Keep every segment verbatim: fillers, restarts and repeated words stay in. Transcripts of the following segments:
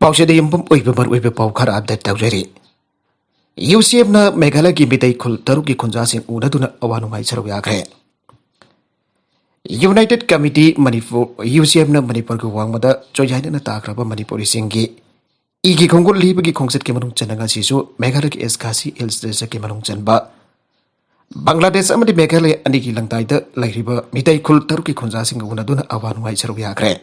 ꯄꯥꯎꯆꯦꯗ ꯌꯨꯝꯐꯝ ꯑꯣꯏꯕ ꯃꯔꯨꯑꯣꯏꯕ ꯄꯥꯎ ꯈꯔ ꯑꯞꯗꯦꯠ ꯇꯧꯖꯔꯤ꯫ ꯌꯨ ꯁꯤ ꯑꯦꯐꯅ ꯃꯦꯘꯥꯂꯌꯒꯤ ꯃꯤꯇꯩ ꯈꯨꯜ ꯇꯔꯨꯛꯀꯤ ꯈꯨꯟꯖꯥꯁꯤꯡ ꯎꯅꯗꯨꯅ ꯑꯋꯥ ꯅꯨꯡꯉꯥꯏ ꯁꯔꯨꯛ ꯌꯥꯈ꯭ꯔꯦ꯫ ꯌꯨꯅꯥꯏꯇꯦꯠ ꯀꯃꯤꯇꯤ ꯃꯅꯤꯄꯨꯔ, ꯌꯨ ꯁꯤ ꯑꯦꯐꯅ ꯃꯅꯤꯄꯨꯔꯒꯤ ꯋꯥꯡꯃꯗ ꯆꯣꯏꯌꯥꯏꯅꯅ ꯇꯥꯈ꯭ꯔꯕ ꯃꯅꯤꯄꯨꯔꯤꯁꯤꯡꯒꯤ ꯏꯒꯤ ꯈꯣꯡꯒꯨꯜ ꯂꯤꯕꯒꯤ ꯈꯣꯡꯆꯠꯀꯤ ꯃꯅꯨꯡ ꯆꯟꯅ ꯉꯁꯤꯁꯨ ꯃꯦꯘꯥꯂꯌꯒꯤ ꯏꯁ ꯈꯥꯁꯤ ꯍꯤꯜꯁ ꯗꯤꯁꯇ꯭ꯔꯤꯛꯀꯤ ꯃꯅꯨꯡ ꯆꯟꯕ ꯕꯪꯒ꯭ꯂꯥꯗꯦꯁ ꯑꯃꯗꯤ ꯃꯦꯘꯥꯂꯌ ꯑꯅꯤꯒꯤ ꯂꯪꯗꯥꯏꯗ ꯂꯩꯔꯤꯕ ꯃꯤꯇꯩ ꯈꯨꯜ ꯇꯔꯨꯛꯀꯤ ꯈꯨꯟꯖꯥꯁꯤꯡꯒ ꯎꯅꯗꯨꯅ ꯑꯋꯥ ꯅꯨꯡꯉꯥꯏ ꯁꯔꯨꯛ ꯌꯥꯈ꯭ꯔꯦ꯫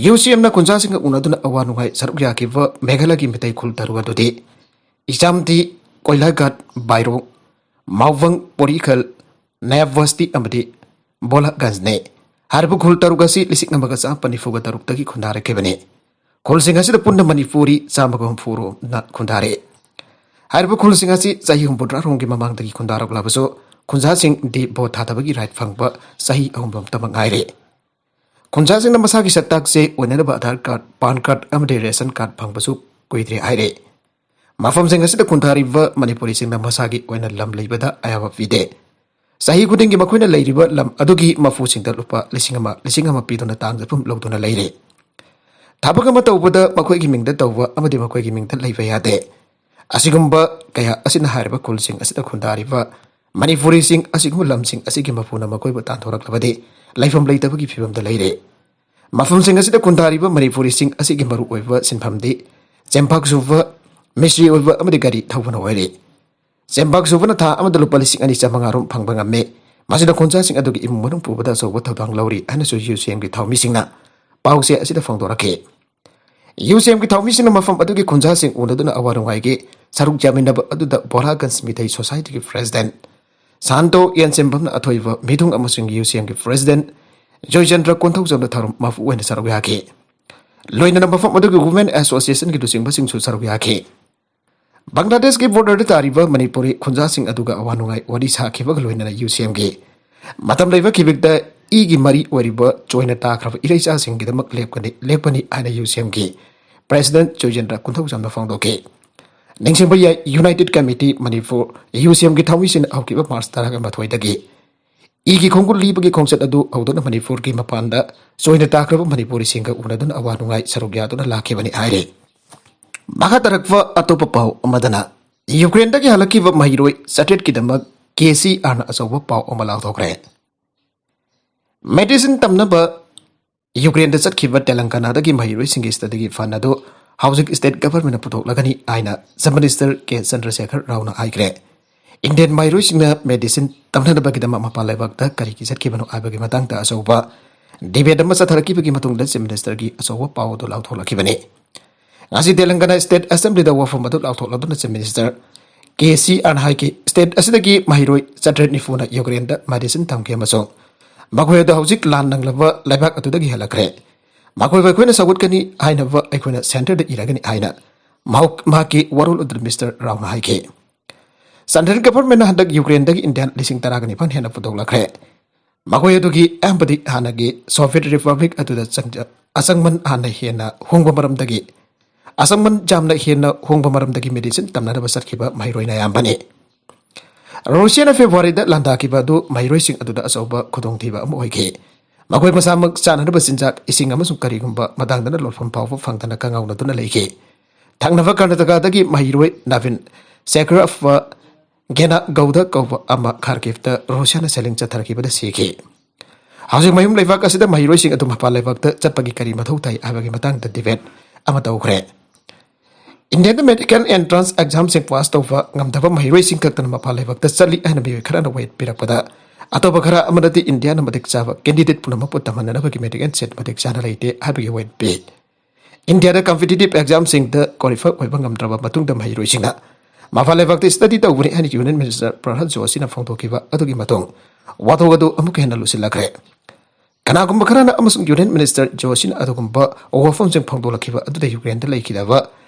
ꯌꯨ ꯁꯤ ꯑꯦꯝꯅ ꯈꯨꯟꯖꯥꯁꯤꯡꯒ ꯎꯅꯗꯨꯅ ꯑꯋꯥ ꯅꯨꯡꯉꯥꯏ ꯁꯔꯨꯛ ꯌꯥꯈꯤꯕ ꯃꯦꯘꯥꯂꯌꯒꯤ ꯃꯤꯇꯩ ꯈꯨꯜ ꯇꯔꯨꯛ ꯑꯗꯨꯗꯤ ꯏꯆꯥꯝꯇꯤ, ꯀꯣꯏꯂꯥꯒꯥꯠ, ꯕꯥꯏꯔꯣꯡ, ꯃꯥꯎꯕꯪ, ꯄꯣꯔꯤꯈꯜ, ꯅꯌꯥꯕ ꯕꯁꯇꯤ ꯑꯃꯗꯤ ꯕꯣꯂꯥꯒꯟꯖꯅꯤ꯫ ꯍꯥꯏꯔꯤꯕ ꯈꯨꯜ ꯇꯔꯨꯛ ꯑꯁꯤ ꯂꯤꯁꯤꯡ ꯑꯃꯒ ꯆꯥꯃꯥꯄꯟ ꯅꯤꯐꯨꯒ ꯇꯔꯨꯛꯇꯒꯤ ꯈꯨꯟꯗꯥꯔꯛꯈꯤꯕꯅꯤ꯫ ꯈꯨꯜꯁꯤꯡ ꯑꯁꯤꯗ ꯄꯨꯟꯅ ꯃꯅꯤꯄꯨꯔꯤ ꯆꯥꯝꯃꯒ ꯍꯨꯝꯐꯨ ꯔꯣꯝꯅ ꯈꯨꯟꯗꯥꯔꯛꯏ꯫ ꯍꯥꯏꯔꯤꯕ ꯈꯨꯜꯁꯤꯡ ꯑꯁꯤ ꯆꯍꯤ ꯍꯨꯝꯐꯨꯇꯔꯥ ꯔꯣꯝꯒꯤ ꯃꯃꯥꯡꯗꯒꯤ ꯈꯨꯟꯗꯥꯔꯛꯂꯕꯁꯨ, ꯈꯨꯟꯖꯥꯁꯤꯡꯗꯤ ꯚꯣꯠ ꯊꯥꯗꯕꯒꯤ ꯔꯥꯏꯠ ꯐꯪꯕ ꯆꯍꯤ ꯑꯍꯨꯝ ꯔꯣꯝꯇꯃꯛ ꯉꯥꯏꯔꯦ꯫ ꯈꯨꯟꯖꯥꯁꯤꯡꯅ ꯃꯁꯥꯒꯤ ꯁꯛꯇꯥꯛꯁꯦ ꯑꯣꯏꯅꯅꯕ ꯑꯙꯥꯔ ꯀꯥꯔꯗ, ꯄꯥꯟ ꯀꯥꯔꯗ ꯑꯃꯗꯤ ꯔꯦꯁꯟ ꯀꯥꯔꯗ ꯐꯪꯕꯁꯨ ꯀꯨꯏꯗ꯭ꯔꯦ ꯍꯥꯏꯔꯦ꯫ ꯃꯐꯝꯁꯤꯡ ꯑꯁꯤꯗ ꯈꯨꯟꯗꯥꯔꯤꯕ ꯃꯅꯤꯄꯨꯔꯤꯁꯤꯡꯅ ꯃꯁꯥꯒꯤ ꯑꯣꯏꯅ ꯂꯝ ꯂꯩꯕꯗ ꯑꯌꯥꯕ ꯄꯤꯗꯦ꯫ ꯆꯍꯤ ꯈꯨꯗꯤꯡꯒꯤ ꯃꯈꯣꯏꯅ ꯂꯩꯔꯤꯕ ꯂꯝ ꯑꯗꯨꯒꯤ ꯃꯄꯨꯁꯤꯡꯗ ꯂꯨꯄꯥ ꯂꯤꯁꯤꯡ ꯑꯃ, ꯂꯤꯁꯤꯡ ꯑꯃ ꯄꯤꯗꯨꯅ ꯇꯥꯡ ꯆꯠꯐꯝ ꯂꯧꯗꯨꯅ ꯂꯩꯔꯦ꯫ ꯊꯕꯛ ꯑꯃ ꯇꯧꯕꯗ ꯃꯈꯣꯏꯒꯤ ꯃꯤꯡꯗ ꯇꯧꯕ ꯑꯃꯗꯤ ꯃꯈꯣꯏꯒꯤ ꯃꯤꯡꯗ ꯂꯩꯕ ꯌꯥꯗꯦ꯫ ꯑꯁꯤꯒꯨꯝꯕ ꯀꯌꯥ ꯑꯁꯤꯅ ꯍꯥꯏꯔꯤꯕ ꯈꯨꯜꯁꯤꯡ ꯑꯁꯤꯗ ꯈꯨꯟꯗꯥꯔꯤꯕ ꯃꯅꯤꯄꯨꯔꯤꯁꯤꯡ ꯑꯁꯤꯒꯨꯝꯕ ꯂꯝꯁꯤꯡ ꯑꯁꯤꯒꯤ ꯃꯄꯨꯅ ꯃꯈꯣꯏꯕꯨ ꯇꯥꯟꯊꯣꯔꯛꯂꯕꯗꯤ ꯂꯩꯐꯝ ꯂꯩꯇꯕꯒꯤ ꯐꯤꯕꯝꯗ ꯂꯩꯔꯦ꯫ ꯃꯐꯝꯁꯤꯡ ꯑꯁꯤꯗ ꯈꯨꯟꯗꯥꯔꯤꯕ ꯃꯅꯤꯄꯨꯔꯤꯁꯤꯡ ꯑꯁꯤꯒꯤ ꯃꯔꯨꯑꯣꯏꯕ ꯁꯤꯟꯐꯝꯗꯤ ꯆꯦꯡꯄꯥꯛ ꯁꯨꯕ, ꯃꯤꯁꯇ꯭ꯔꯤ ꯑꯣꯏꯕ ꯑꯃꯗꯤ ꯒꯥꯔꯤ ꯊꯧꯕꯅ ꯑꯣꯏꯔꯦ꯫ ꯆꯦꯡꯄꯥꯛ ꯁꯨꯕꯅ ꯊꯥ ꯑꯃꯗ ꯂꯨꯄꯥ ꯂꯤꯁꯤꯡ ꯑꯅꯤ ꯆꯥꯃꯉꯥ ꯔꯣꯝ ꯐꯪꯕ ꯉꯝꯃꯤ꯫ ꯃꯁꯤꯅ ꯈꯨꯟꯖꯥꯁꯤꯡ ꯑꯗꯨꯒꯤ ꯏꯃꯨꯡ ꯃꯅꯨꯡ ꯄꯨꯕꯗ ꯑꯆꯧꯕ ꯊꯧꯗꯥꯡ ꯂꯧꯔꯤ ꯍꯥꯏꯅꯁꯨ ꯌꯨ ꯁꯤ ꯑꯦꯝꯒꯤ ꯊꯧꯃꯤꯁꯤꯡꯅ ꯄꯥꯎꯆꯦ ꯑꯁꯤꯗ ꯐꯣꯡꯗꯣꯔꯛꯈꯤ꯫ ꯌꯨ ꯁꯤ ꯑꯦꯝꯒꯤ ꯊꯧꯃꯤꯁꯤꯡꯅ ꯃꯐꯝ ꯑꯗꯨꯒꯤ ꯈꯨꯟꯖꯥꯁꯤꯡ ꯎꯅꯗꯨꯅ ꯑꯋꯥ ꯅꯨꯡꯉꯥꯏꯒꯤ ꯁꯔꯨꯛ ꯌꯥꯃꯤꯟꯅꯕ ꯑꯗꯨꯗ ꯕꯣꯔꯥꯒꯟꯖ ꯃꯤꯇꯩ ꯁꯣꯁꯥꯏꯇꯤꯒꯤ ꯄ꯭ꯔꯦꯁꯤꯗꯦꯟꯠ ꯁꯥꯟꯇꯣ ꯌꯦꯟꯁꯦꯝꯕꯝꯅ ꯑꯊꯣꯏꯕ ꯃꯤꯊꯨꯡ ꯑꯃꯁꯨꯡ ꯌꯨ ꯁꯤ ꯑꯦꯝꯒꯤ ꯄ꯭ꯔꯦꯁꯤꯗꯦꯟꯠ ꯖꯣꯏꯆꯟꯗ꯭ꯔ ꯀꯣꯟꯊꯧꯖꯝꯅ ꯊꯧꯔꯝ ꯃꯄꯨ ꯑꯣꯏꯅ ꯁꯔꯨꯛ ꯌꯥꯈꯤ꯫ ꯂꯣꯏꯅꯅ ꯃꯐꯝ ꯑꯗꯨꯒꯤ ꯋꯨꯃꯦꯟ ꯑꯦꯁꯣꯁꯤꯌꯦꯁꯟꯒꯤ ꯂꯨꯆꯤꯡꯕꯁꯤꯡꯁꯨ ꯁꯔꯨꯛ ꯌꯥꯈꯤ꯫ ꯕꯪꯒ꯭ꯂꯥꯗꯦꯁꯀꯤ ꯕꯣꯔꯗꯔꯗ ꯇꯥꯔꯤꯕ ꯃꯅꯤꯄꯨꯔꯤ ꯈꯨꯟꯖꯥꯁꯤꯡ ꯑꯗꯨꯒ ꯑꯋꯥ ꯅꯨꯡꯉꯥꯏ ꯋꯥꯔꯤ ꯁꯥꯈꯤꯕꯒ ꯂꯣꯏꯅꯅ ꯌꯨ ꯁꯤ ꯑꯦꯝꯒꯤ ꯃꯇꯝ ꯂꯩꯕ ꯈꯤꯕꯤꯛꯇ ꯏꯒꯤ ꯃꯔꯤ ꯑꯣꯏꯔꯤꯕ ꯆꯣꯏꯅ ꯇꯥꯈ꯭ꯔꯕ ꯏꯔꯩꯆꯥꯁꯤꯡꯒꯤꯗꯃꯛ ꯂꯦꯞꯀꯅꯤ, ꯂꯦꯞꯄꯅꯤ ꯍꯥꯏꯅ ꯌꯨ ꯁꯤ ꯑꯦꯝꯒꯤ ꯄ꯭ꯔꯦꯁꯤꯗꯦꯟꯠ ꯆꯣꯏꯆꯟꯗ꯭ꯔ ꯀꯣꯟꯊꯧꯖꯝꯅ ꯐꯣꯡꯗꯣꯛꯈꯤ꯫ ꯅꯤꯡꯁꯤꯡꯕ ꯌꯥꯏ, ꯌꯨꯅꯥꯏꯇꯦꯗ ꯀꯃꯤꯇꯤ ꯃꯅꯤꯄꯨꯔ, ꯌꯨ ꯁꯤ ꯑꯦꯝꯒꯤ ꯊꯧꯃꯤꯁꯤꯡꯅ ꯍꯧꯈꯤꯕ ꯃꯥꯔꯆ ꯇꯔꯥꯃꯥꯊꯣꯏꯗꯒꯤ ꯏꯒꯤ ꯈꯣꯡꯒꯨꯜ ꯂꯤꯕꯒꯤ ꯈꯣꯡꯆꯠ ꯑꯗꯨ ꯍꯧꯗꯨꯅ ꯃꯅꯤꯄꯨꯔꯒꯤ ꯃꯄꯥꯟꯗ ꯆꯣꯏꯅ ꯇꯥꯈ꯭ꯔꯕ ꯃꯅꯤꯄꯨꯔꯤꯁꯤꯡꯒ ꯎꯅꯗꯨꯅ ꯑꯋꯥ ꯅꯨꯡꯉꯥꯏ ꯁꯔꯨꯛ ꯌꯥꯗꯨꯅ ꯂꯥꯛꯈꯤꯕꯅꯤ ꯍꯥꯏꯔꯤ꯫ ꯃꯈꯥ ꯇꯥꯔꯛꯄ ꯑꯇꯣꯞꯄ ꯄꯥꯎ ꯑꯃꯗꯅ, ꯌꯨꯀ꯭ꯔꯦꯟꯗꯒꯤ ꯍꯜꯂꯛꯈꯤꯕ ꯃꯍꯩꯔꯣꯏ ꯆꯥꯇ꯭ꯔꯦꯠꯀꯤꯗꯃꯛ ꯀꯦ ꯁꯤ ꯑꯥꯔꯅ ꯑꯆꯧꯕ ꯄꯥꯎ ꯑꯃ ꯂꯥꯎꯊꯣꯛꯈ꯭ꯔꯦ꯫ ꯃꯦꯗꯤꯁꯤꯟ ꯇꯝꯅꯕ ꯌꯨꯀ꯭ꯔꯦꯟꯗ ꯆꯠꯈꯤꯕ ꯇꯦꯂꯪꯒꯅꯥꯗꯒꯤ ꯃꯍꯩꯔꯣꯏꯁꯤꯡꯒꯤ ꯁ꯭ꯇꯗꯤꯒꯤ ꯐꯟ ꯑꯗꯨ ꯍꯧꯖꯤꯛ ꯁ꯭ꯇꯦꯠ ꯒꯚꯔꯟꯃꯦꯟꯠꯅ ꯄꯨꯊꯣꯛꯂꯒꯅꯤ ꯍꯥꯏꯅ ꯆꯤꯐ ꯃꯤꯅꯤꯁꯇꯔ ꯀꯦ ꯆꯟꯗ꯭ꯔꯁꯦꯈꯔ ꯔꯥꯎꯅ ꯍꯥꯏꯈ꯭ꯔꯦ꯫ ꯏꯟꯗꯤꯌꯟ ꯃꯍꯩꯔꯣꯏꯁꯤꯡꯅ ꯃꯦꯗꯤꯁꯤꯟ ꯇꯝꯅꯅꯕꯒꯤꯗꯃꯛ ꯃꯄꯥꯟ ꯂꯩꯕꯥꯛꯇ ꯀꯔꯤꯒꯤ ꯆꯠꯈꯤꯕꯅꯣ ꯍꯥꯏꯕꯒꯤ ꯃꯇꯥꯡꯗ ꯑꯆꯧꯕ ꯗꯤꯕꯦꯠ ꯑꯃ ꯆꯠꯊꯔꯛꯈꯤꯕꯒꯤ ꯃꯇꯨꯡꯗ ꯆꯤꯐ ꯃꯤꯅꯤꯁꯇꯔꯒꯤ ꯑꯆꯧꯕ ꯄꯥꯎ ꯑꯗꯨ ꯂꯥꯎꯊꯣꯛꯂꯛꯈꯤꯕꯅꯤ꯫ ꯉꯁꯤ ꯇꯦꯂꯪꯒꯅꯥ ꯁ꯭ꯇꯦꯠ ꯑꯦꯁꯦꯝꯕ꯭ꯂꯤꯗ ꯋꯥꯐꯝ ꯑꯗꯨ ꯂꯥꯎꯊꯣꯛꯂꯗꯨꯅ ꯆꯤꯐ ꯃꯤꯅꯤꯁꯇꯔ ꯀꯦ ꯁꯤ ꯑꯥꯔꯅ ꯍꯥꯏꯈꯤ, ꯁ꯭ꯇꯦꯠ ꯑꯁꯤꯗꯒꯤ ꯃꯍꯩꯔꯣꯏ ꯆꯥꯇ꯭ꯔꯦꯠ ꯅꯤꯐꯨꯅ ꯌꯨꯀ꯭ꯔꯦꯟꯗ ꯃꯦꯗꯤꯁꯤꯟ ꯇꯝꯈꯤ ꯑꯃꯁꯨꯡ ꯃꯈꯣꯏ ꯑꯗꯨ ꯍꯧꯖꯤꯛ ꯂꯥꯟ ꯅꯪꯂꯕ ꯂꯩꯕꯥꯛ ꯑꯗꯨꯗꯒꯤ ꯍꯜꯂꯛꯈ꯭ꯔꯦ꯫ ꯃꯈꯣꯏꯕꯨ ꯑꯩꯈꯣꯏꯅ ꯁꯧꯒꯠꯀꯅꯤ ꯍꯥꯏꯅꯕ ꯑꯩꯈꯣꯏꯅ ꯁꯦꯟꯇꯔꯗ ꯏꯔꯒꯅꯤ ꯍꯥꯏꯅ ꯃꯍꯥꯛ-, ꯃꯍꯥꯛꯀꯤ ꯋꯥꯔꯣꯜ ꯑꯗꯨꯗ ꯃꯤꯁꯇꯔ ꯔꯥꯎꯅ ꯍꯥꯏꯈꯤ꯫ ꯁꯦꯟꯇ꯭ꯔꯦꯜ ꯒꯚꯔꯟꯃꯦꯟꯠꯅ ꯍꯟꯗꯛ ꯌꯨꯀ꯭ꯔꯦꯟꯗꯒꯤ ꯏꯟꯗꯤꯌꯟ ꯂꯤꯁꯤꯡ ꯇꯔꯥꯒ ꯅꯤꯄꯥꯟ ꯍꯦꯟꯅ ꯄꯨꯊꯣꯛꯂꯛꯈ꯭ꯔꯦ꯫ ꯃꯈꯣꯏ ꯑꯗꯨꯒꯤ ꯑꯌꯥꯝꯕꯗꯤ ꯍꯥꯟꯅꯒꯤ ꯁꯣꯚꯤꯌꯦꯠ ꯔꯤꯄꯕ꯭ꯂꯤꯛ ꯑꯗꯨꯗ ꯆꯪꯖ-, ꯑꯁꯪꯃꯟ ꯍꯥꯟꯅ ꯍꯦꯟꯅ ꯍꯣꯡꯕ ꯃꯔꯝꯗꯒꯤ, ꯑꯁꯪꯃꯟ ꯌꯥꯝꯅ ꯍꯦꯟꯅ ꯍꯣꯡꯕ ꯃꯔꯝꯗꯒꯤ ꯃꯦꯗꯤꯁꯤꯟ ꯇꯝꯅꯅꯕ ꯆꯠꯈꯤꯕ ꯃꯍꯩꯔꯣꯏꯅ ꯑꯌꯥꯝꯕꯅꯤ꯫ ꯔꯨꯁꯤꯌꯥꯅ ꯐꯦꯕ꯭ꯔꯨꯋꯥꯔꯤꯗ ꯂꯥꯟꯗꯥꯈꯤꯕ ꯑꯗꯨ ꯃꯍꯩꯔꯣꯏꯁꯤꯡ ꯑꯗꯨꯗ ꯑꯆꯧꯕ ꯈꯨꯗꯣꯡꯊꯤꯕ ꯑꯃ ꯑꯣꯏꯈꯤ꯫ ꯃꯈꯣꯏ ꯃꯁꯥꯃꯛ ꯆꯥꯅꯅꯕ ꯆꯤꯟꯖꯥꯛ, ꯏꯁꯤꯡ ꯑꯃꯁꯨꯡ ꯀꯔꯤꯒꯨꯝꯕ ꯃꯇꯥꯡꯗꯅ ꯂꯣꯠꯐꯝ ꯐꯥꯎꯕ ꯐꯪꯗꯅ ꯀꯪꯉꯥꯎꯅꯗꯨꯅ ꯂꯩꯈꯤ꯫ ꯊꯪꯅꯕ ꯀꯔꯅꯥꯇꯀꯥꯗꯒꯤ ꯃꯍꯩꯔꯣꯏ ꯅꯥꯚꯤꯟ ꯁꯦꯀ꯭ꯔꯐ ꯒꯦꯅꯥ ꯒꯧꯗ ꯀꯧꯕ ꯑꯃ ꯈꯥꯔꯀꯤꯚꯇ ꯔꯨꯁꯤꯌꯥꯅ ꯁꯦꯂꯤꯡ ꯆꯠꯊꯔꯛꯈꯤꯕꯗ ꯁꯤꯈꯤ꯫ ꯍꯧꯖꯤꯛ ꯃꯌꯨꯝ ꯂꯩꯕꯥꯛ ꯑꯁꯤꯗ ꯃꯍꯩꯔꯣꯏꯁꯤꯡ ꯑꯗꯨ ꯃꯄꯥꯟ ꯂꯩꯕꯥꯛꯇ ꯆꯠꯄꯒꯤ ꯀꯔꯤ ꯃꯊꯧ ꯇꯥꯏ ꯍꯥꯏꯕꯒꯤ ꯃꯇꯥꯡꯗ ꯗꯤꯕꯦꯠ ꯑꯃ ꯇꯧꯈ꯭ꯔꯦ꯫ ꯏꯟꯗꯤꯌꯥꯗ ꯃꯦꯗꯤꯀꯦꯜ ꯑꯦꯟꯇ꯭ꯔꯥꯟꯁ ꯑꯦꯛꯖꯥꯝꯁꯤꯡ ꯄꯥꯁ ꯇꯧꯕ ꯉꯝꯗꯕ ꯃꯍꯩꯔꯣꯏꯁꯤꯡ ꯈꯛꯇꯅ ꯃꯄꯥꯟ ꯂꯩꯕꯥꯛꯇ ꯆꯠꯂꯤ ꯍꯥꯏꯅ ꯃꯤꯑꯣꯏ ꯈꯔꯅ ꯋꯥꯌꯦꯠ ꯄꯤꯔꯛꯄꯗ, ꯑꯇꯣꯞꯄ ꯈꯔ ꯑꯃꯅꯗꯤ ꯏꯟꯗꯤꯌꯥꯅ ꯃꯇꯤꯛ ꯆꯥꯕ ꯀꯦꯟꯗꯤꯗꯦꯠ ꯄꯨꯝꯅꯃꯛꯄꯨ ꯇꯝꯍꯟꯅꯅꯕꯒꯤ ꯃꯦꯗꯤꯀꯦꯜ ꯁꯤꯠ ꯃꯇꯤꯛ ꯆꯥꯅ ꯂꯩꯇꯦ ꯍꯥꯏꯕꯒꯤ ꯋꯥꯌꯦꯠ ꯄꯤ꯫ ꯏꯟꯗꯤꯌꯥꯗ ꯀꯝꯄꯤꯇꯤꯇꯤꯚ ꯑꯦꯛꯖꯥꯝꯁꯤꯡꯗ ꯀ꯭ꯋꯥꯂꯤꯐꯥꯏ ꯑꯣꯏꯕ ꯉꯝꯗ꯭ꯔꯕ ꯃꯇꯨꯡꯗ ꯃꯍꯩꯔꯣꯏꯁꯤꯡꯅ ꯃꯄꯥꯟ ꯂꯩꯕꯥꯛꯇ ꯁ꯭ꯇꯗꯤ ꯇꯧꯕꯅꯤ ꯍꯥꯏꯅ ꯌꯨꯅꯤꯌꯟ ꯃꯤꯅꯤꯁꯇꯔ ꯄ꯭ꯔꯍꯥꯗ ꯖꯣꯁꯤꯅ ꯐꯣꯡꯗꯣꯛꯈꯤꯕ ꯑꯗꯨꯒꯤ ꯃꯇꯨꯡ ꯋꯥꯊꯣꯛ ꯑꯗꯨ ꯑꯃꯨꯛꯀ ꯍꯦꯟꯅ ꯂꯨꯁꯤꯜꯂꯛꯈ꯭ꯔꯦ꯫ ꯀꯅꯥꯒꯨꯝꯕ ꯈꯔꯅ ꯑꯃꯁꯨꯡ ꯌꯨꯅꯤꯌꯟ ꯃꯤꯅꯤꯁꯇꯔ ꯖꯣꯁꯤꯅ ꯑꯗꯨꯒꯨꯝꯕ ꯋꯥꯐꯝꯁꯤꯡ ꯐꯣꯡꯗꯣꯛꯂꯛꯈꯤꯕ ꯑꯗꯨꯗ ꯌꯨꯀ꯭ꯔꯦꯟꯗ ꯂꯩꯈꯤꯗꯕ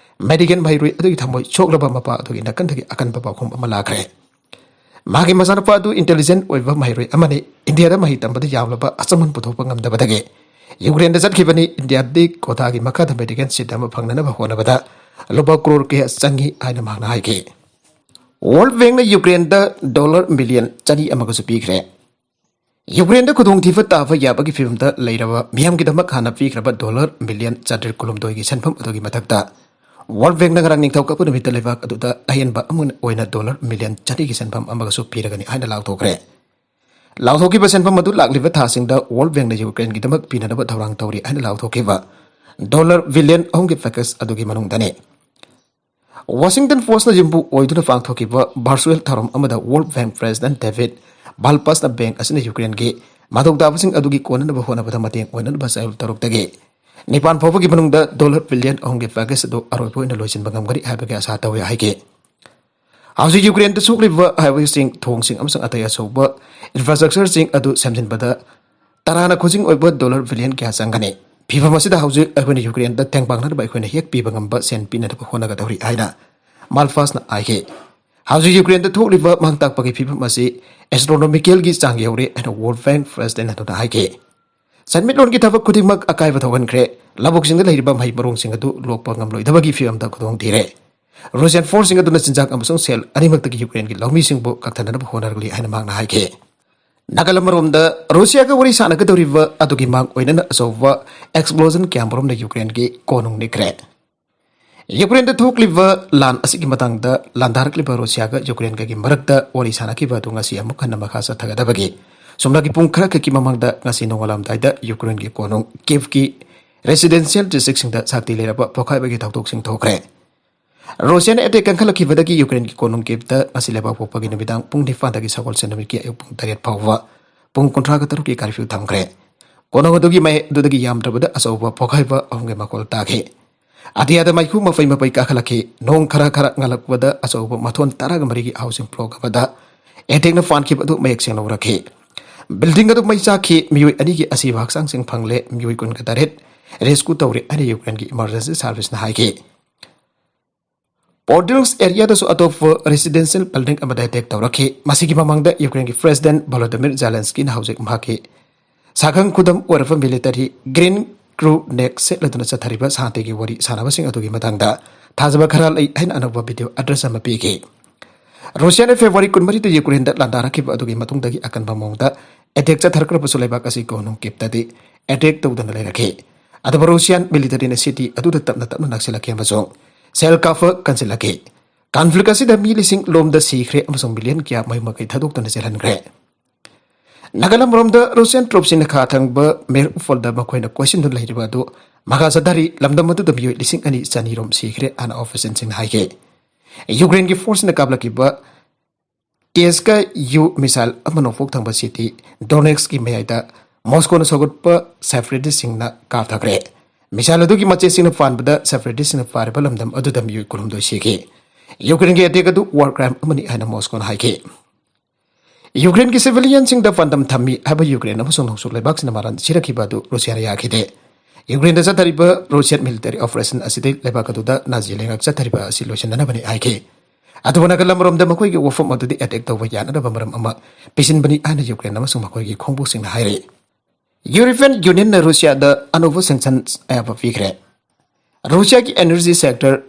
ꯃꯦꯗꯤꯀꯦꯜ ꯃꯍꯩꯔꯣꯏ ꯑꯗꯨꯒꯤ ꯊꯃꯣꯏ ꯁꯣꯛꯂꯕ ꯃꯄꯥ ꯑꯗꯨꯒꯤ ꯅꯥꯀꯟꯗꯒꯤ ꯑꯀꯟꯕ ꯄꯥꯎꯈꯨꯝ ꯑꯃ ꯂꯥꯛꯈ꯭ꯔꯦ꯫ ꯃꯍꯥꯛꯀꯤ ꯃꯆꯥꯅꯨꯄꯥ ꯑꯗꯨ ꯏꯟꯇꯦꯂꯤꯖꯦꯟꯠ ꯑꯣꯏꯕ ꯃꯍꯩꯔꯣꯏ ꯑꯃꯅꯤ꯫ ꯏꯟꯗꯤꯌꯥꯗ ꯃꯍꯩ ꯇꯝꯕꯗ ꯌꯥꯎꯂꯕ ꯑꯆꯃꯟ ꯄꯨꯊꯣꯛꯄ ꯉꯝꯗꯕꯗꯒꯤ ꯌꯨꯀ꯭ꯔꯦꯟꯗ ꯆꯠꯈꯤꯕꯅꯤ꯫ ꯏꯟꯗꯤꯌꯥꯗꯤ ꯀꯣꯇꯥꯒꯤ ꯃꯈꯥꯗ ꯃꯦꯗꯤꯀꯦꯜ ꯁꯤꯠ ꯑꯃ ꯐꯪꯅꯅꯕ ꯍꯣꯠꯅꯕꯗ ꯂꯨꯄꯥ ꯀ꯭ꯔꯣꯔ ꯀꯌꯥ ꯆꯪꯏ ꯍꯥꯏꯅ ꯃꯍꯥꯛꯅ ꯍꯥꯏꯈꯤ꯫ ꯋꯥꯔꯜꯗ ꯕꯦꯡꯛꯅ ꯌꯨꯀ꯭ꯔꯦꯟꯗ ꯗꯣꯂꯔ ꯃꯤꯂꯤꯌꯟ ꯆꯅꯤ ꯑꯃꯒꯁꯨ ꯄꯤꯈ꯭ꯔꯦ꯫ ꯌꯨꯀ꯭ꯔꯦꯟꯗ ꯈꯨꯗꯣꯡꯊꯤꯕ ꯇꯥꯕ ꯌꯥꯕꯒꯤ ꯐꯤꯕꯝꯗ ꯂꯩꯔꯕ ꯃꯤꯌꯥꯝꯒꯤꯗꯃꯛ ꯍꯥꯟꯅ ꯄꯤꯈ꯭ꯔꯕ ꯗꯣꯂꯔ ꯃꯤꯂꯤꯌꯟ ꯆꯥꯇ꯭ꯔꯦꯠ ꯀꯨꯟꯍꯨꯝꯗꯣꯏꯒꯤ ꯁꯦꯟꯐꯝ ꯑꯗꯨꯒꯤ ꯃꯊꯛꯇ, ꯋꯥꯔꯜ ꯕꯦꯡꯛꯅ ꯉꯔꯥꯡ ꯅꯤꯡꯊꯧꯀꯥꯕ ꯅꯨꯃꯤꯠꯇ ꯂꯩꯕꯥꯛ ꯑꯗꯨꯗ ꯑꯍꯦꯟꯕ ꯑꯃ ꯑꯣꯏꯅ ꯗꯣꯂꯔ ꯃꯤꯂꯤꯌꯟ ꯆꯅꯤꯒꯤ ꯁꯦꯟꯐꯝ ꯑꯃꯒꯁꯨ ꯄꯤꯔꯒꯅꯤ ꯍꯥꯏꯅ ꯂꯥꯎꯊꯣꯛꯈ꯭ꯔꯦ꯫ ꯂꯥꯎꯊꯣꯛꯈꯤꯕ ꯁꯦꯟꯐꯝ ꯑꯗꯨ ꯂꯥꯛꯂꯤꯕ ꯊꯥꯁꯤꯡꯗ ꯋꯥꯔꯜ ꯕꯦꯡꯛꯅ ꯌꯨꯀ꯭ꯔꯦꯟꯒꯤꯗꯃꯛ ꯄꯤꯅꯅꯕ ꯊꯧꯔꯥꯡ ꯇꯧꯔꯤ ꯍꯥꯏꯅ ꯂꯥꯎꯊꯣꯛꯈꯤꯕ ꯗꯣꯂꯔ ꯕꯤꯂꯤꯌꯟ ꯑꯍꯨꯝꯒꯤ ꯄꯦꯀꯦꯖ ꯑꯗꯨꯒꯤ ꯃꯅꯨꯡꯗꯅꯤ꯫ ꯋꯥꯁꯤꯡꯇꯟ ꯄꯣꯁꯅ ꯌꯨꯝꯕꯨ ꯑꯣꯏꯗꯨꯅ ꯄꯥꯡꯊꯣꯛꯈꯤꯕ ꯚꯔꯆꯨꯑꯦꯜ ꯊꯧꯔꯝ ꯑꯃꯗ ꯋꯥꯔꯜ ꯕꯦꯡꯛ ꯄ꯭ꯔꯦꯁꯤꯗꯦꯟꯠ ꯗꯦꯕꯤꯗ ꯃꯥꯜꯄꯥꯁꯅ ꯕꯦꯡꯛ ꯑꯁꯤꯅ ꯌꯨꯀ꯭ꯔꯦꯟꯒꯤ ꯃꯊꯧ ꯇꯥꯕꯁꯤꯡ ꯑꯗꯨꯒꯤ ꯀꯣꯟꯅꯅꯕ ꯍꯣꯠꯅꯕꯗ ꯃꯇꯦꯡ ꯑꯣꯏꯅꯅꯕ ꯆꯌꯣꯜ ꯇꯔꯨꯛꯇꯒꯤ ꯅꯤꯄꯥꯟ ꯐꯥꯎꯕꯒꯤ ꯃꯅꯨꯡꯗ ꯗꯣꯂꯔ ꯕꯤꯂꯤꯌꯟ ꯑꯍꯨꯝꯒꯤ ꯄꯦꯀꯦꯖ ꯑꯗꯨ ꯑꯔꯣꯏꯕ ꯑꯣꯏꯅ ꯂꯣꯏꯁꯤꯟꯕ ꯉꯝꯒꯅꯤ ꯍꯥꯏꯕꯒꯤ ꯑꯥꯁꯥ ꯇꯧꯏ ꯍꯥꯏꯈꯤ꯫ ꯍꯧꯖꯤꯛ ꯌꯨꯀ꯭ꯔꯦꯟꯗ ꯁꯣꯛꯂꯤꯕ ꯍꯥꯏꯋꯦꯁꯤꯡ, ꯊꯣꯡꯁꯤꯡ ꯑꯃꯁꯨꯡ ꯑꯇꯩ ꯑꯆꯧꯕ ꯏꯟꯐ꯭ꯔꯥꯁ꯭ꯇ꯭ꯔꯛꯆꯔꯁꯤꯡ ꯑꯗꯨ ꯁꯦꯝꯖꯤꯟꯕꯗ ꯇꯔꯥꯅ ꯈꯨꯖꯤꯡ ꯑꯣꯏꯕ ꯗꯣꯂꯔ ꯕꯤꯂꯤꯌꯟ ꯀꯌꯥ ꯆꯪꯒꯅꯤ꯫ ꯐꯤꯚꯝ ꯑꯁꯤꯗ ꯍꯧꯖꯤꯛ ꯑꯩꯈꯣꯏꯅ ꯌꯨꯀ꯭ꯔꯦꯟꯗ ꯇꯦꯡꯕꯥꯡꯅꯅꯕ ꯑꯩꯈꯣꯏꯅ ꯍꯦꯛ ꯄꯤꯕ ꯉꯝꯕ ꯁꯦꯟ ꯄꯤꯅꯅꯕ ꯍꯣꯠꯅꯒꯗꯧꯔꯤ ꯍꯥꯏꯅ ꯃꯥꯜꯄꯥꯁꯅ ꯍꯥꯏꯈꯤ꯫ ꯍꯧꯖꯤꯛ ꯌꯨꯀ꯭ꯔꯦꯟꯗ ꯊꯣꯛꯂꯤꯕ ꯃꯥꯡ ꯇꯥꯛꯄꯒꯤ ꯐꯤꯚꯝ ꯑꯁꯤ ꯑꯦꯁꯇ꯭ꯔꯣꯅꯣꯃꯤꯀꯦꯜꯒꯤ ꯆꯥꯡ ꯌꯧꯔꯦ ꯍꯥꯏꯅ ꯋꯥꯔꯜ ꯕꯦꯡꯛ ꯄ꯭ꯔꯦꯁꯤꯗꯦꯟꯠ ꯑꯗꯨꯅ ꯍꯥꯏꯈꯤ꯫ ꯁꯦꯟꯃꯤꯠꯂꯣꯟꯒꯤ ꯊꯕꯛ ꯈꯨꯗꯤꯡꯃꯛ ꯑꯀꯥꯏꯕ ꯊꯣꯛꯍꯟꯈ꯭ꯔꯦ꯫ ꯂꯧꯕꯨꯛꯁꯤꯡꯗ ꯂꯩꯔꯤꯕ ꯃꯍꯩ ꯃꯔꯣꯡꯁꯤꯡ ꯑꯗꯨ ꯂꯣꯛꯄ ꯉꯝꯂꯣꯏꯗꯕꯒꯤ ꯐꯤꯚꯝꯗ ꯈꯨꯗꯣꯡ ꯊꯤꯔꯦ꯫ ꯔꯨꯁꯤꯌꯥꯟ ꯐꯣꯔꯁꯁꯤꯡ ꯑꯗꯨꯅ ꯆꯤꯟꯖꯥꯛ ꯑꯃꯁꯨꯡ ꯁꯦꯜ ꯑꯅꯤꯃꯛꯇꯒꯤ ꯌꯨꯀ꯭ꯔꯦꯟꯒꯤ ꯂꯧꯃꯤꯁꯤꯡꯕꯨ ꯀꯛꯊꯅꯅꯕ ꯍꯣꯠꯅꯔꯛꯂꯤ ꯍꯥꯏꯅ ꯃꯍꯥꯛꯅ ꯍꯥꯏꯈꯤ꯫ ꯅꯥꯀꯜ ꯑꯃꯔꯣꯝꯗ, ꯔꯨꯁꯤꯌꯥꯒ ꯋꯥꯔꯤ ꯁꯥꯟꯅꯒꯗꯧꯔꯤꯕ ꯑꯗꯨꯒꯤ ꯃꯥꯡ ꯑꯣꯏꯅꯅ ꯑꯆꯧꯕ ꯑꯦꯛꯁꯄ꯭ꯂꯣꯖꯟ ꯀꯌꯥꯃꯔꯨꯝꯅ ꯌꯨꯀ꯭ꯔꯦꯟꯒꯤ ꯀꯣꯅꯨꯡ ꯅꯤꯛꯈ꯭ꯔꯦ꯫ ꯌꯨꯀ꯭ꯔꯦꯟꯗ ꯊꯣꯛꯂꯤꯕ ꯂꯥꯟ ꯑꯁꯤꯒꯤ ꯃꯇꯥꯡꯗ ꯂꯥꯟꯗꯥꯔꯛꯂꯤꯕ ꯔꯨꯁꯤꯌꯥꯒ ꯌꯨꯀ꯭ꯔꯦꯟꯒꯒꯤ ꯃꯔꯛꯇ ꯋꯥꯔꯤ ꯁꯥꯟꯅꯈꯤꯕ ꯑꯗꯨ ꯉꯁꯤ ꯑꯃꯨꯛ ꯍꯟꯅ ꯃꯈꯥ ꯆꯠꯊꯒꯗꯕꯒꯤ ꯁꯨꯞꯅꯒꯤ ꯄꯨꯡ ꯈꯔꯈꯛꯀꯤ ꯃꯃꯥꯡꯗ ꯉꯁꯤ ꯅꯣꯡꯉꯥꯜꯂꯝꯗꯥꯏꯗ ꯌꯨꯀ꯭ꯔꯦꯟꯒꯤ ꯀꯣꯅꯨꯡ ꯀꯤꯚꯀꯤ ꯔꯦꯁꯤꯗꯦꯟꯁꯤꯌꯦꯜ ꯗꯤꯁꯇ꯭ꯔꯤꯛꯁꯤꯡꯗ ꯁꯛꯇꯤ ꯂꯩꯔꯕ ꯄꯣꯈꯥꯏꯕꯒꯤ ꯊꯧꯗꯣꯛꯁꯤꯡ ꯊꯣꯛꯈ꯭ꯔꯦ꯫ ꯔꯨꯁꯤꯌꯥꯅ ꯑꯦꯇꯦꯛ ꯀꯟꯈꯠꯂꯛꯈꯤꯕꯗꯒꯤ ꯌꯨꯀ꯭ꯔꯦꯟꯒꯤ ꯀꯣꯅꯨꯡ ꯀꯤꯚꯇ ꯉꯁꯤ ꯂꯩꯕꯥꯛ ꯄꯣꯛꯄꯒꯤ ꯅꯨꯃꯤꯗꯥꯡ ꯄꯨꯡ ꯅꯤꯄꯥꯟꯗꯒꯤ ꯁꯒꯣꯜꯁꯦꯟ ꯅꯨꯃꯤꯠꯀꯤ ꯑꯌꯨꯛ ꯄꯨꯡ ꯇꯔꯦꯠ ꯐꯥꯎꯕ ꯄꯨꯡ ꯀꯨꯟꯊ꯭ꯔꯥꯒ ꯇꯔꯨꯛꯀꯤ ꯀꯥꯔꯐ꯭ꯌꯨ ꯊꯝꯈ꯭ꯔꯦ꯫ ꯀꯣꯅꯨꯡ ꯑꯗꯨꯒꯤ ꯃꯥꯏ ꯑꯗꯨꯗꯒꯤ ꯌꯥꯝꯗ꯭ꯔꯕꯗ ꯑꯆꯧꯕ ꯄꯣꯈꯥꯏꯕ ꯑꯍꯨꯝꯒꯤ ꯃꯈꯣꯜ ꯇꯥꯈꯤ꯫ ꯑꯇꯤꯌꯥꯗ ꯃꯩꯈꯨ ꯃꯄꯩ ꯃꯄꯩ ꯀꯥꯈꯠꯂꯛꯈꯤ꯫ ꯅꯣꯡ ꯈꯔ ꯈꯔ ꯉꯜꯂꯛꯄꯗ ꯑꯆꯧꯕ ꯃꯊꯣꯟ ꯇꯔꯥꯒ ꯃꯔꯤꯒꯤ ꯍꯥꯎꯁꯤꯡ ꯕ꯭ꯂꯣꯛ ꯑꯃꯗ ꯑꯦꯇꯦꯛꯅ ꯐꯥꯟꯈꯤꯕ ꯑꯗꯨ ꯃꯌꯦꯛ ꯁꯦꯡꯅ ꯎꯔꯛꯈꯤ꯫ ꯕꯤꯜꯗꯤꯡ ꯑꯗꯨ ꯃꯩ ꯆꯥꯛꯈꯤ꯫ ꯃꯤꯑꯣꯏ ꯑꯅꯤꯒꯤ ꯑꯁꯤꯕ ꯍꯛꯆꯥꯡꯁꯤꯡ ꯐꯪꯂꯦ꯫ ꯃꯤꯑꯣꯏ ꯀꯨꯟꯒ ꯇꯔꯦꯠ ꯔꯦꯁꯀ꯭ꯌꯨ ꯇꯧꯔꯦ ꯍꯥꯏꯅ ꯌꯨꯀ꯭ꯔꯦꯟꯒꯤ ꯏꯃꯔꯖꯦꯟꯁꯤ ꯁꯥꯔꯚꯤꯁꯅ ꯍꯥꯏꯈꯤ꯫ ꯄꯣꯔꯗꯤꯜꯁ ꯑꯦꯔꯤꯌꯥꯗꯁꯨ ꯑꯇꯣꯞꯄ ꯔꯦꯁꯤꯗꯦꯟꯁꯤꯌꯦꯜ ꯕꯤꯜꯗꯤꯡ ꯑꯃꯗ ꯑꯦꯇꯦꯛ ꯇꯧꯔꯛꯈꯤ꯫ ꯃꯁꯤꯒꯤ ꯃꯃꯥꯡꯗ ꯌꯨꯀ꯭ꯔꯦꯟꯒꯤ ꯄ꯭ꯔꯦꯁꯤꯗꯦꯟꯠ ꯚꯣꯂꯣꯗꯤꯃꯤꯔ ꯖꯦꯂꯦꯟꯁꯀꯤꯅ ꯍꯧꯖꯤꯛ ꯃꯍꯥꯛꯀꯤ ꯁꯥꯈꯪ ꯈꯨꯗꯝ ꯑꯣꯏꯔꯕ ꯃꯤꯂꯤꯇꯔꯤ ꯒ꯭ꯔꯤꯟ ꯀ꯭ꯔꯨ ꯅꯦꯛ ꯁꯦꯠꯂꯗꯨꯅ ꯆꯠꯊꯔꯤꯕ ꯁꯥꯟꯇꯤꯒꯤ ꯋꯥꯔꯤ ꯁꯥꯟꯅꯕꯁꯤꯡ ꯑꯗꯨꯒꯤ ꯃꯇꯥꯡꯗ ꯊꯥꯖꯕ ꯈꯔ ꯂꯩ ꯍꯥꯏꯅ ꯑꯅꯧꯕ ꯚꯤꯗꯤꯑꯣ ꯑꯦꯗ꯭ꯔꯦꯁ ꯑꯃ ꯄꯤꯈꯤ꯫ ꯔꯨꯁꯤꯌꯥꯅ ꯐꯦꯕ꯭ꯔꯨꯋꯥꯔꯤ ꯀꯨꯟꯃꯔꯤꯗ ꯌꯨꯀ꯭ꯔꯦꯟꯗ ꯂꯥꯟꯗꯥꯔꯛꯈꯤꯕ ꯑꯗꯨꯒꯤ ꯃꯇꯨꯡꯗꯒꯤ ꯑꯀꯟꯕ ꯃꯑꯣꯡꯗ ꯑꯦꯇꯦꯛ ꯆꯠꯊꯔꯛꯈ꯭ꯔꯕꯁꯨ ꯂꯩꯕꯥꯛ ꯑꯁꯤ ꯀꯣꯅꯨꯡ ꯀꯤꯞꯇꯗꯤ ꯑꯦꯇꯦꯛ ꯇꯧꯗꯅ ꯂꯩꯔꯛꯈꯤ꯫ ꯑꯗꯨꯕꯨ ꯔꯨꯁꯤꯌꯥꯟ ꯃꯤꯂꯤꯇꯔꯤꯅ ꯁꯤꯇꯤ ꯑꯗꯨꯗ ꯇꯞꯅ ꯇꯞꯅ ꯅꯛꯁꯤꯜꯂꯛꯈꯤ ꯑꯃꯁꯨꯡ ꯁꯦꯜ ꯀꯥꯞꯄ ꯀꯟꯁꯤꯜꯂꯛꯈꯤ꯫ ꯀꯟꯐ꯭ꯂꯤꯛ ꯑꯁꯤꯗ ꯃꯤ ꯂꯤꯁꯤꯡ ꯂꯣꯝꯗ ꯁꯤꯈ꯭ꯔꯦ ꯑꯃꯁꯨꯡ ꯃꯤꯂꯤꯌꯟ ꯀꯌꯥ ꯃꯌꯨꯝ ꯃꯀꯩ ꯊꯥꯗꯣꯛꯇꯨꯅ ꯆꯦꯜꯍꯟꯈ꯭ꯔꯦ꯫ ꯅꯥꯒꯥꯂꯝ ꯔꯣꯝꯗ ꯔꯨꯁꯤꯌꯥꯟ ꯇ꯭ꯔꯨꯞꯁꯤꯡꯅ ꯈꯥ ꯊꯪꯕ ꯃꯦꯔꯨꯐꯣꯜꯗ ꯃꯈꯣꯏꯅ ꯀꯣꯏꯁꯤꯟꯗꯨꯅ ꯂꯩꯔꯤꯕ ꯑꯗꯨ ꯃꯈꯥ ꯆꯠꯊꯔꯤ꯫ ꯂꯝꯗꯝ ꯑꯗꯨꯗ ꯃꯤꯑꯣꯏ ꯂꯤꯁꯤꯡ ꯑꯅꯤ ꯆꯅꯤ ꯔꯣꯝ ꯁꯤꯈ꯭ꯔꯦ ꯍꯥꯏꯅ ꯑꯣꯐꯤꯁꯤꯌꯦꯜꯁꯤꯡꯅ ꯍꯥꯏꯈꯤ꯫ ꯌꯨꯀ꯭ꯔꯦꯟꯒꯤ ꯐꯣꯔꯁꯅ ꯀꯥꯞꯂꯛꯈꯤꯕ ꯇꯦꯁꯀ ꯌꯨ ꯃꯤꯁꯥꯏꯜ ꯑꯃ ꯅꯣꯡꯄꯣꯛ ꯊꯪꯕ ꯁꯤꯇꯤ ꯗꯣꯅꯦꯠꯁꯀꯤ ꯃꯌꯥꯏꯗ ꯃꯣꯁꯀꯣꯅ ꯁꯧꯒꯠꯄ ꯁꯦꯄꯔꯦꯇꯤꯁꯁꯤꯡꯅ ꯀꯥꯞꯊꯈ꯭ꯔꯦ꯫ ꯃꯤꯁꯥꯏꯜ ꯑꯗꯨꯒꯤ ꯃꯆꯦꯠꯁꯤꯡꯅ ꯄꯥꯟꯕꯗ ꯁꯦꯄꯔꯦꯇꯤꯁꯁꯤꯡꯅ ꯄꯥꯔꯤꯕ ꯂꯝꯗꯝ ꯑꯗꯨꯗ ꯃꯤꯑꯣꯏ ꯀꯨꯟꯍꯨꯝꯗꯣꯏ ꯁꯤꯈꯤ꯫ ꯌꯨꯀ꯭ꯔꯦꯟꯒꯤ ꯑꯦꯇꯦꯛ ꯑꯗꯨ ꯋꯥꯔ ꯀ꯭ꯔꯥꯏꯝ ꯑꯃꯅꯤ ꯍꯥꯏꯅ ꯃꯣꯁꯀꯣꯅ ꯍꯥꯏꯈꯤ꯫ ꯌꯨꯀ꯭ꯔꯦꯟꯒꯤ ꯁꯤꯚꯤꯂꯤꯌꯟꯁꯤꯡꯗ ꯄꯥꯟꯗꯝ ꯊꯝꯃꯤ ꯍꯥꯏꯕ ꯌꯨꯀ꯭ꯔꯦꯟ ꯑꯃꯁꯨꯡ ꯅꯣꯡꯆꯨꯞ ꯂꯩꯕꯥꯛꯁꯤꯡꯅ ꯃꯔꯥꯜ ꯁꯤꯔꯛꯈꯤꯕ ꯑꯗꯨ ꯔꯨꯁꯤꯌꯥꯅ ꯌꯥꯈꯤꯗꯦ꯫ ꯌꯨꯀ꯭ꯔꯦꯟꯗ ꯆꯠꯊꯔꯤꯕ ꯔꯨꯁꯤꯌꯟ ꯃꯤꯂꯤꯇꯔꯤ ꯑꯣꯄꯔꯦꯁꯟ ꯑꯁꯤꯗꯤ ꯂꯩꯕꯥꯛ ꯑꯗꯨꯗ ꯅꯥꯖꯤ ꯂꯩꯉꯥꯛ ꯆꯠꯊꯔꯤꯕ ꯑꯁꯤ ꯂꯣꯏꯁꯤꯟꯅꯅꯕꯅꯤ ꯍꯥꯏꯈꯤ꯫ ꯑꯗꯨꯕꯨ ꯅꯥꯒꯥꯂꯝ ꯔꯣꯝꯗ ꯃꯈꯣꯏꯒꯤ ꯋꯥꯐꯝ ꯑꯗꯨꯗꯤ ꯑꯦꯇꯦꯛ ꯇꯧꯕ ꯌꯥꯅꯅꯕ ꯃꯔꯝ ꯑꯃ ꯄꯤꯁꯤꯟꯕꯅꯤ ꯍꯥꯏꯅ ꯌꯨꯀ꯭ꯔꯦꯟ ꯑꯃꯁꯨꯡ ꯃꯈꯣꯏꯒꯤ ꯈꯣꯡꯕꯨꯁꯤꯡꯅ ꯍꯥꯏꯔꯤ꯫ ꯌꯨꯔꯣꯄꯤꯌꯟ ꯌꯨꯅꯤꯌꯟꯅ ꯔꯨꯁꯤꯌꯥꯗ ꯑꯅꯧꯕ ꯁꯦꯡꯁꯟ ꯑꯌꯥꯕ ꯄꯤꯈ꯭ꯔꯦ꯫ ꯔꯨꯁꯤꯌꯥꯒꯤ ꯑꯦꯅꯔꯖꯤ ꯁꯦꯛꯇꯔ,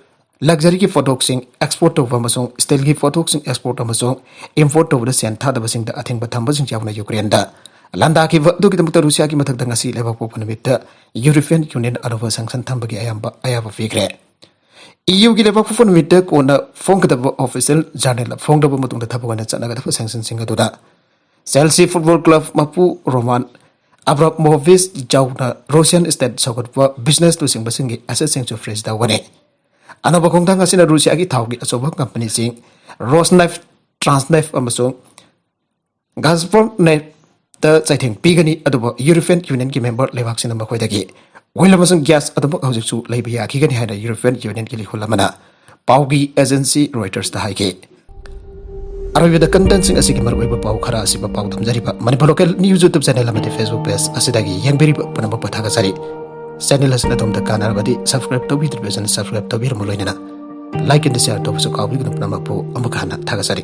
ꯂꯛꯖꯔꯤꯒꯤ ꯄꯣꯠꯊꯣꯛꯁꯤꯡ ꯑꯦꯛꯁꯄꯣꯔꯠ ꯇꯧꯕ ꯑꯃꯁꯨꯡ ꯁ꯭ꯇꯤꯜꯒꯤ ꯄꯣꯠꯊꯣꯛꯁꯤꯡ ꯑꯦꯛꯁꯄꯣꯔꯠ ꯑꯃꯁꯨꯡ ꯏꯝꯄꯣꯔꯠ ꯇꯧꯕꯗ ꯁꯦꯜ ꯊꯥꯗꯕꯁꯤꯡꯗ ꯑꯊꯤꯡꯕ ꯊꯝꯕꯁꯤꯡ ꯌꯥꯎꯅ ꯌꯨꯀ꯭ꯔꯦꯟꯗ ꯂꯥꯟꯗꯥꯈꯤꯕ ꯑꯗꯨꯒꯤꯗꯃꯛꯇ ꯔꯨꯁꯤꯌꯥꯒꯤ ꯃꯊꯛꯇ ꯉꯁꯤ ꯂꯩꯕꯥꯛꯄꯣꯛꯄ ꯅꯨꯃꯤꯠꯇ ꯌꯨꯔꯣꯄꯤꯌꯟ ꯌꯨꯅꯤꯌꯟ ꯑꯅꯧꯕ ꯁꯦꯡꯁꯟ ꯊꯝꯕꯒꯤ ꯑꯌꯥꯝꯕ ꯑꯌꯥꯕ ꯄꯤꯈ꯭ꯔꯦ꯫ ꯏꯌꯨꯒꯤ ꯂꯩꯕꯥꯛꯄꯣꯛꯄ ꯅꯨꯃꯤꯠꯇ ꯀꯣꯟꯅ ꯐꯣꯡꯒꯗꯕ ꯑꯣꯐꯤꯁꯤꯌꯦꯜ ꯖꯔꯅꯦꯜ ꯐꯣꯡꯗ꯭ꯔꯕ ꯃꯇꯨꯡꯗ ꯊꯕꯛ ꯑꯣꯏꯅ ꯆꯠꯅꯒꯗꯕ ꯁꯦꯡꯁꯟꯁꯤꯡ ꯑꯗꯨꯗ ꯆꯦꯜꯁꯤ ꯐꯨꯠꯕꯣꯜ ꯀ꯭ꯂꯕ ꯃꯄꯨ ꯔꯣꯃꯥꯟ ꯑꯕ꯭ꯔꯥꯃꯣꯚꯤꯆ ꯌꯥꯎꯅ ꯔꯨꯁꯤꯌꯟ ꯁ꯭ꯇꯦꯠ ꯁꯧꯒꯠꯄ ꯕꯤꯖꯤꯅꯦꯁ ꯂꯨꯆꯤꯡꯕꯁꯤꯡꯒꯤ ꯑꯦꯁꯦꯠꯁꯤꯡꯁꯨ ꯐ꯭ꯔꯤꯖ ꯇꯧꯒꯅꯤ꯫ ꯑꯅꯧꯕ ꯈꯣꯡꯊꯥꯡ ꯑꯁꯤꯅ ꯔꯨꯁꯤꯌꯥꯒꯤ ꯊꯥꯎꯒꯤ ꯑꯆꯧꯕ ꯀꯝꯄꯅꯤꯁꯤꯡ ꯔꯣꯁꯅꯦꯐ, ꯇ꯭ꯔꯥꯟꯁꯅꯦꯐ ꯑꯃꯁꯨꯡ ꯒꯥꯖꯄ꯭ꯔꯣꯝꯅꯦꯐꯇ ꯆꯩꯊꯦꯡ ꯄꯤꯒꯅꯤ, ꯑꯗꯨꯕꯨ ꯌꯨꯔꯣꯄꯤꯌꯟ ꯌꯨꯅꯤꯌꯟꯒꯤ ꯃꯦꯝꯕꯔ ꯂꯩꯕꯥꯛꯁꯤꯡꯅ ꯃꯈꯣꯏꯗꯒꯤ ꯑꯣꯏꯜ ꯑꯃꯁꯨꯡ ꯒ꯭ꯌꯥꯁ ꯑꯗꯨꯃꯛ ꯍꯧꯖꯤꯛꯁꯨ ꯂꯩꯕ ꯌꯥꯈꯤꯒꯅꯤ ꯍꯥꯏꯅ ꯌꯨꯔꯣꯄꯤꯌꯟ ꯌꯨꯅꯤꯌꯟꯒꯤ ꯂꯤꯈꯨꯜ ꯑꯃꯅ ꯄꯥꯎꯒꯤ ꯑꯦꯖꯦꯟꯁꯤ ꯔꯣꯏꯇꯔꯁꯇ ꯍꯥꯏꯈꯤ꯫ ꯑꯔꯣꯏꯕꯗ ꯀꯟꯇꯦꯟꯁꯤꯡ ꯑꯁꯤꯒꯤ ꯃꯔꯨꯑꯣꯏꯕ ꯄꯥꯎ ꯈꯔ ꯑꯁꯤꯕ ꯄꯥꯎ ꯊꯝꯖꯔꯤꯕ Manipur local news YouTube channel ꯑꯃꯗꯤ ꯐꯦꯁꯕꯨꯛ ꯄꯦꯖ ꯑꯁꯤꯗꯒꯤ ꯌꯦꯡꯕꯤꯔꯤꯕ ꯄꯨꯝꯅꯃꯛꯄꯨ ꯊꯥꯒꯠꯆꯔꯤ꯫ ꯆꯦꯅꯦꯜ ꯑꯁꯤꯅ ꯑꯗꯣꯝꯗ ꯀꯥꯟꯅꯔꯕꯗꯤ ꯁꯕꯁꯀ꯭ꯔꯥꯏꯕ ꯇꯧꯕꯤꯗ꯭ꯔꯤꯕꯁꯤꯡꯅ ꯁꯕꯁꯀ꯭ꯔꯥꯏꯕ ꯇꯧꯕꯤꯔꯝꯃꯨ, ꯂꯣꯏꯅꯅ ꯂꯥꯏꯛ ꯑꯦꯟ ꯁꯤꯌꯥꯔ ꯇꯧꯕꯁꯨ ꯀꯥꯎꯕꯤꯒꯅꯨ꯫ ꯄꯨꯝꯅꯃꯛꯄꯨ ꯑꯃꯨꯛꯀ ꯍꯟꯅ ꯊꯥꯒꯠꯆꯔꯤ꯫